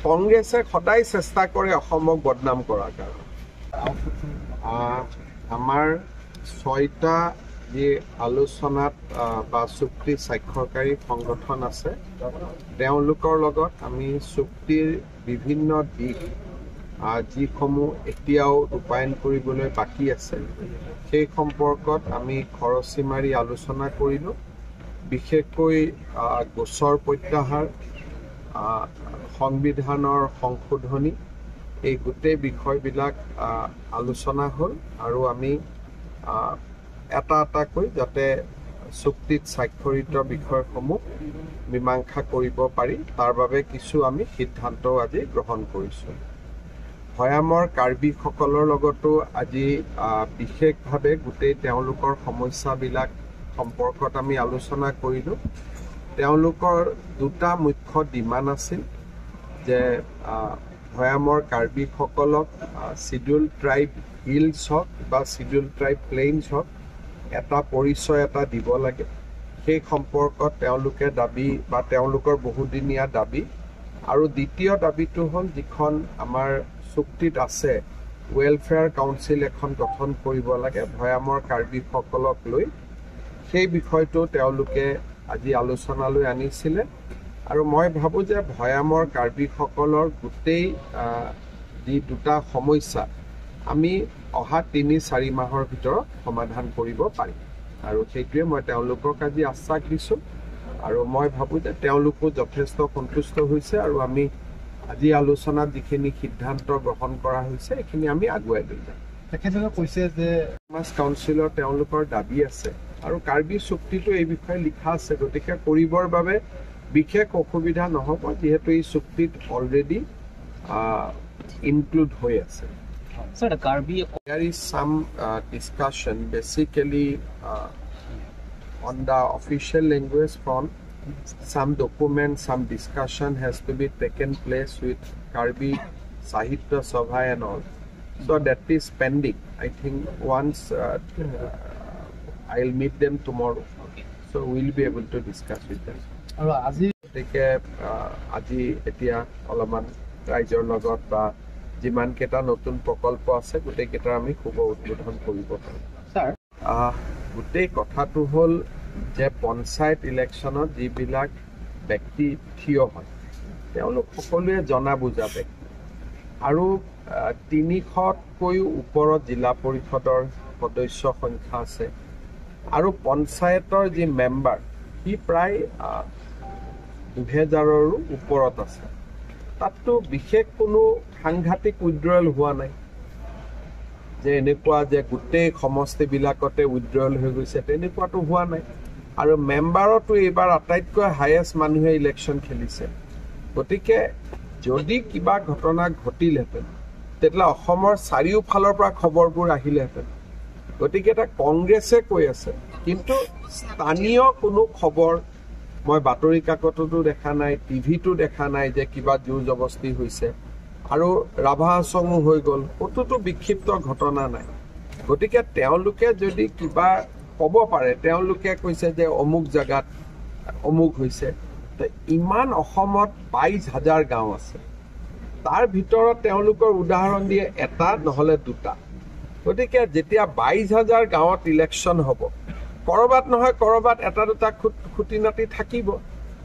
কংগ্ৰেছে সদায় চেষ্টা কৰে অসমক বদনাম কৰাৰ কাৰণে। আমাৰ 6টা যি আলোচনাত বা চুক্তি স্বাক্ষৰকাৰী সংগঠন আছে, তেওঁলোকৰ লগত আমি চুক্তিৰ বিভিন্ন দিশ যিসমূহ এতিয়াও ৰূপায়ণ কৰিবলৈ বাকী আছে সেই সম্পৰ্কত আমি খৰচী মাৰি আলোচনা কৰিলোঁ। বিশেষকৈ গোচৰ প্ৰত্যাহাৰ, সংবিধানৰ সংশোধনী, এই গোটেই বিষয়বিলাক আলোচনা হ'ল আৰু আমি এটা এটাকৈ যাতে চুক্তিত স্বাক্ষৰিত বিষয়সমূহ মীমাংসা কৰিব পাৰি তাৰ বাবে কিছু আমি সিদ্ধান্তও আজি গ্ৰহণ কৰিছোঁ। ভৈয়ামৰ কাৰ্বিসকলৰ লগতো আজি বিশেষভাৱে গোটেই তেওঁলোকৰ সমস্যাবিলাক সম্পৰ্কত আমি আলোচনা কৰিলোঁ। তেওঁলোকৰ দুটা মুখ্য ডিমাণ্ড আছিল যে ভৈয়ামৰ কাৰ্বিসকলক চিডিউল ট্ৰাইব হিলছ হওক বা চিডিউল ট্ৰাইব প্লেইনছ হওক এটা পৰিচয় এটা দিব লাগে। সেই সম্পৰ্কত তেওঁলোকে দাবী বা তেওঁলোকৰ বহুদিনীয়া দাবী। আৰু দ্বিতীয় দাবীটো হ'ল যিখন আমাৰ চুক্তিত আছে, ৱেলফেয়াৰ কাউন্সিল এখন গঠন কৰিব লাগে ভৈয়ামৰ কাৰ্বিসকলক লৈ। সেই বিষয়টো তেওঁলোকে আজি আলোচনালৈ আনিছিলে আৰু মই ভাবোঁ যে ভৈয়ামৰ কাৰ্বিসকলৰ গোটেই যি দুটা সমস্যা আমি অহা 3-4 মাহৰ ভিতৰত সমাধান কৰিব পাৰিম আৰু সেইটোৱে মই তেওঁলোকক আজি আশ্বাস দিছোঁ। আৰু মই ভাবোঁ যে তেওঁলোকো যথেষ্ট সন্তুষ্ট হৈছে আৰু আমি আজি আলোচনাত যিখিনি সিদ্ধান্ত গ্ৰহণ কৰা হৈছে এইখিনি আমি আগুৱাই লৈ যাম। তেখেতলোকে কৈছে যে সমাজ কাউন্সিলৰ তেওঁলোকৰ দাবী আছে আৰু কাৰ্বি চুক্তিটো এই বিষয়ে লিখা আছে, গতিকে কৰিবৰ বাবে বিশেষ অসুবিধা নহ'ব যিহেতু এই চুক্তিত অলৰেডি ইনক্লুড হৈ আছে। Sir, the Karbi... There is some discussion basically on the official language front. Some document, some discussion has to be taken place with Karbi Sahitya Sabha and all. So that is pending. I think once I'll meet them tomorrow. Okay. So we'll be able to discuss with them. আৰু আজি গতিকে আজি এতিয়া অলপমান ৰাইজৰ লগত বা যিমানকেইটা নতুন প্ৰকল্প আছে গোটেইকেইটা আমি শুভ উদ্বোধন কৰিব পাৰোঁ। ছাৰ, গোটেই কথাটো হ'ল যে পঞ্চায়ত ইলেকশ্যনত যিবিলাক ব্যক্তি থিয় হয় তেওঁলোক সকলোৱে জনা বুজা ব্যক্তি আৰু 300তকৈও ওপৰত জিলা পৰিষদৰ সদস্য সংখ্যা আছে আৰু পঞ্চায়তৰ যি মেম্বাৰ সি প্ৰায় 2000ৰো ওপৰত আছে। তাততো বিশেষ কোনো সাংঘাতিক উইড্ৰয়েল হোৱা নাই যে এনেকুৱা যে গোটেই সমষ্টিবিলাকতে উইড্ৰয়েল হৈ গৈছে, তেনেকুৱাতো হোৱা নাই। আৰু মেম্বাৰতো এইবাৰ আটাইতকৈ হায়েষ্ট মানুহে ইলেকশ্যন খেলিছে। গতিকে যদি কিবা ঘটনা ঘটিলহেঁতেন তেতিয়াহ'লে অসমৰ চাৰিওফালৰ পৰা খবৰবোৰ আহিলেহেঁতেন। গতিকে এটা কংগ্ৰেছে কৈ আছে, কিন্তু স্থানীয় কোনো খবৰ মই বাতৰি কাকততো দেখা নাই, টিভিতো দেখা নাই যে কিবা জোৰ জবস্তি হৈছে আৰু ৰাভা হাছঙো হৈ গ'ল, ক'তোতো বিক্ষিপ্ত ঘটনা নাই। গতিকে তেওঁলোকে যদি কিবা ক'ব পাৰে, তেওঁলোকে কৈছে যে অমুক জেগাত অমুক হৈছে, ইমান অসমত 22,000 গাঁও আছে, তাৰ ভিতৰত তেওঁলোকৰ উদাহৰণ দিয়ে এটা নহ'লে দুটা। গতিকে যেতিয়া 22,000 গাঁৱত ইলেকশ্যন হ'ব, ক'ৰবাত নহয় ক'ৰবাত এটা দুটা খুটি নাটি থাকিব।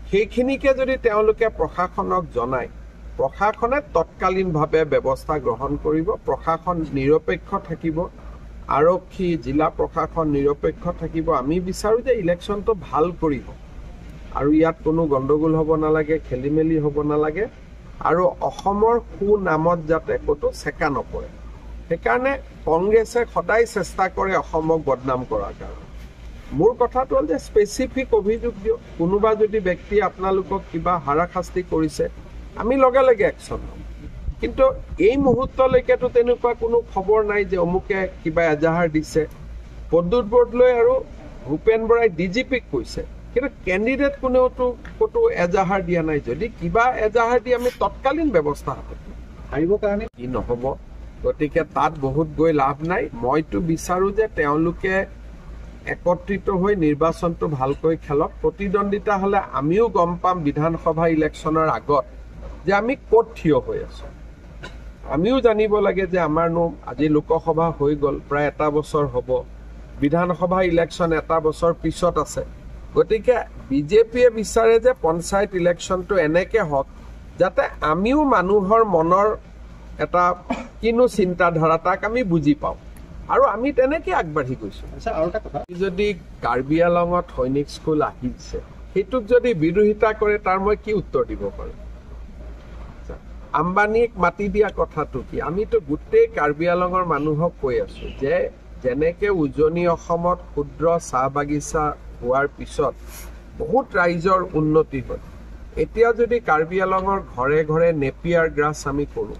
সেইখিনিকে যদি তেওঁলোকে প্ৰশাসনক জনায়, প্ৰশাসনে তৎকালীনভাৱে ব্যৱস্থা গ্ৰহণ কৰিব। প্ৰশাসন নিৰপেক্ষ থাকিব, আৰক্ষী জিলা প্ৰশাসন নিৰপেক্ষ থাকিব। আমি বিচাৰোঁ যে ইলেকশ্যনটো ভাল কৰি হওক আৰু ইয়াত কোনো গণ্ডগোল হ'ব নালাগে, খেলি মেলি হ'ব নালাগে আৰু অসমৰ সুনামত যাতে ক'তো চেকা নপৰে। সেইকাৰণে কংগ্ৰেছে সদায় চেষ্টা কৰে অসমক বদনাম কৰাৰ কাৰণে। মোৰ কথাটো হ'ল যে স্পেচিফিক অভিযোগ দিয়ক, কোনোবা যদি ব্যক্তিয়ে আপোনালোকক কিবা হাৰাশাস্তি কৰিছে আমি লগে লগে একশ্যন ল'ম। কিন্তু এই মুহূৰ্তলৈকেতো তেনেকুৱা কোনো খবৰ নাই যে অমুকে কিবা এজাহাৰ দিছে। প্ৰদ্যুৎ বৰদলৈ আৰু ভূপেন বৰাই ডি জি পিক কৈছে, কিন্তু কেণ্ডিডেট কোনেওতো ক'তো এজাহাৰ দিয়া নাই। যদি কিবা এজাহাৰ দি আমি তৎকালীন ব্যৱস্থা হাতত ল'ম। হাৰিবৰ কাৰণে কি নহ'ব, গতিকে তাত বহুত গৈ লাভ নাই। মইতো বিচাৰোঁ যে তেওঁলোকে একত্ৰিত হৈ নিৰ্বাচনটো ভালকৈ খেলক। প্ৰতিদ্বন্দ্বিতা হ'লে আমিও গম পাম বিধানসভা ইলেকশ্যনৰ আগত যে আমি ক'ত থিয় হৈ আছোঁ। আমিও জানিব লাগে যে আমাৰনো আজি লোকসভা হৈ গ'ল, প্ৰায় এটা বছৰ হ'ব, বিধানসভা ইলেকশ্যন এটা বছৰ পিছত আছে। গতিকে বিজেপিয়ে বিচাৰে যে পঞ্চায়ত ইলেকশ্যনটো এনেকৈ হওক যাতে আমিও মানুহৰ মনৰ এটা কিনো চিন্তাধাৰা তাক আমি বুজি পাওঁ, আৰু আমি তেনেকৈ আগবাঢ়ি গৈছোঁ। আৰু এটা কথা, যদি কাৰ্বি আলঙত সৈনিক স্কুল আহিছে সেইটোক যদি বিৰোধিতা কৰে তাৰ মই কি উত্তৰ দিব পাৰোঁ? আম্বানীক মাতি দিয়া কথাটো কি? আমিতো গোটেই কাৰ্বি আলঙৰ মানুহক কৈ আছোঁ যে যেনেকৈ উজনি অসমত ক্ষুদ্ৰ চাহ বাগিচা হোৱাৰ পিছত বহুত ৰাইজৰ উন্নতি হ'ল, এতিয়া যদি কাৰ্বি আলঙৰ ঘৰে ঘৰে নেপিয়াৰ গ্ৰাছ আমি কৰোঁ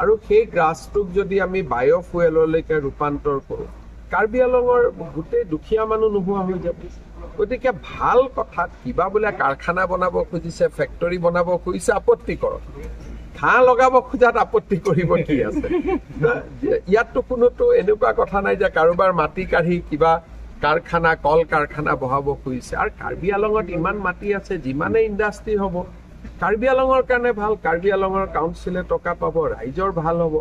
আৰু সেই গ্ৰাছটোক যদি আমি বায়'ফুৱেললৈকে ৰূপান্তৰ কৰোঁ, কাৰ্বি আলঙৰ গোটেই দুখীয়া মানুহ নোহোৱা হৈ যাব। গতিকে ভাল কথাত কিবা বোলে কাৰখানা বনাব খুজিছে, ফেক্টৰী বনাব খুজিছে, আপত্তি কৰক। ঘাঁহ লগাব খোজাত আপত্তি কৰিব কি আছে? ইয়াততো কোনোতো এনেকুৱা কথা নাই যে কাৰোবাৰ মাটি কাঢ়ি কিবা কাৰখানা, কল কাৰখানা বহাব খুজিছে। আৰু কাৰ্বি আলঙত ইমান মাটি আছে, যিমানে ইণ্ডাষ্ট্ৰি হ'ব কাৰ্বি আলঙৰ কাৰণে ভাল, কাৰ্বি আলঙৰ কাউন্সিলে টকা পাব, ৰাইজৰ ভাল হ'ব।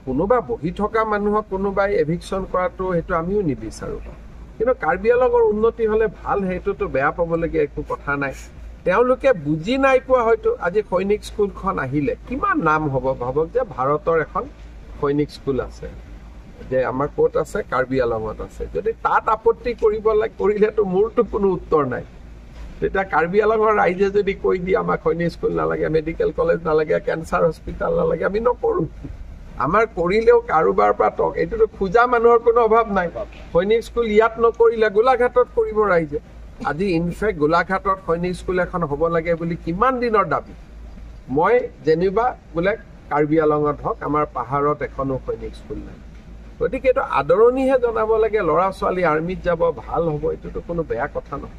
কোনোবা বহি থকা মানুহক কোনোবাই এভিকশ্যন কৰাটো সেইটো আমিও নিবিচাৰোঁ, কিন্তু কাৰ্বি আলঙৰ উন্নতি হ'লে ভাল, সেইটোতো বেয়া পাবলগীয়া একো কথা নাই। তেওঁলোকে বুজি নাই পোৱা হয়তো আজি সৈনিক স্কুলখন আহিলে কিমান নাম হ'ব, ভাবক যে ভাৰতৰ এখন সৈনিক স্কুল আছে, যে আমাৰ ক'ত আছে, কাৰ্বি আলঙত আছে। যদি তাত আপত্তি কৰিব লাগে, কৰিলেতো মোৰতো কোনো উত্তৰ নাই। তেতিয়া কাৰ্বি আলঙৰ ৰাইজে যদি কৈ দিয়ে আমাক সৈনিক স্কুল নালাগে, মেডিকেল কলেজ নালাগে, কেঞ্চাৰ হস্পিটেল নালাগে, আমি নকৰোঁ। আমাৰ কৰিলেও কাৰোবাৰ পৰা টক, এইটোতো খোজা মানুহৰ কোনো অভাৱ নাই। সৈনিক স্কুল ইয়াত নকৰিলে গোলাঘাটত কৰিব ৰাইজে। আজি ইনফেক্ট গোলাঘাটত সৈনিক স্কুল এখন হ'ব লাগে বুলি কিমান দিনৰ দাবী। মই যেনিবা বোলে কাৰ্বি আলঙত হওক, আমাৰ পাহাৰত এখনো সৈনিক স্কুল নাই। গতিকে এইটো আদৰণিহে জনাব লাগে, ল'ৰা ছোৱালী আৰ্মিত যাব, ভাল হ'ব, এইটোতো কোনো বেয়া কথা নহয়।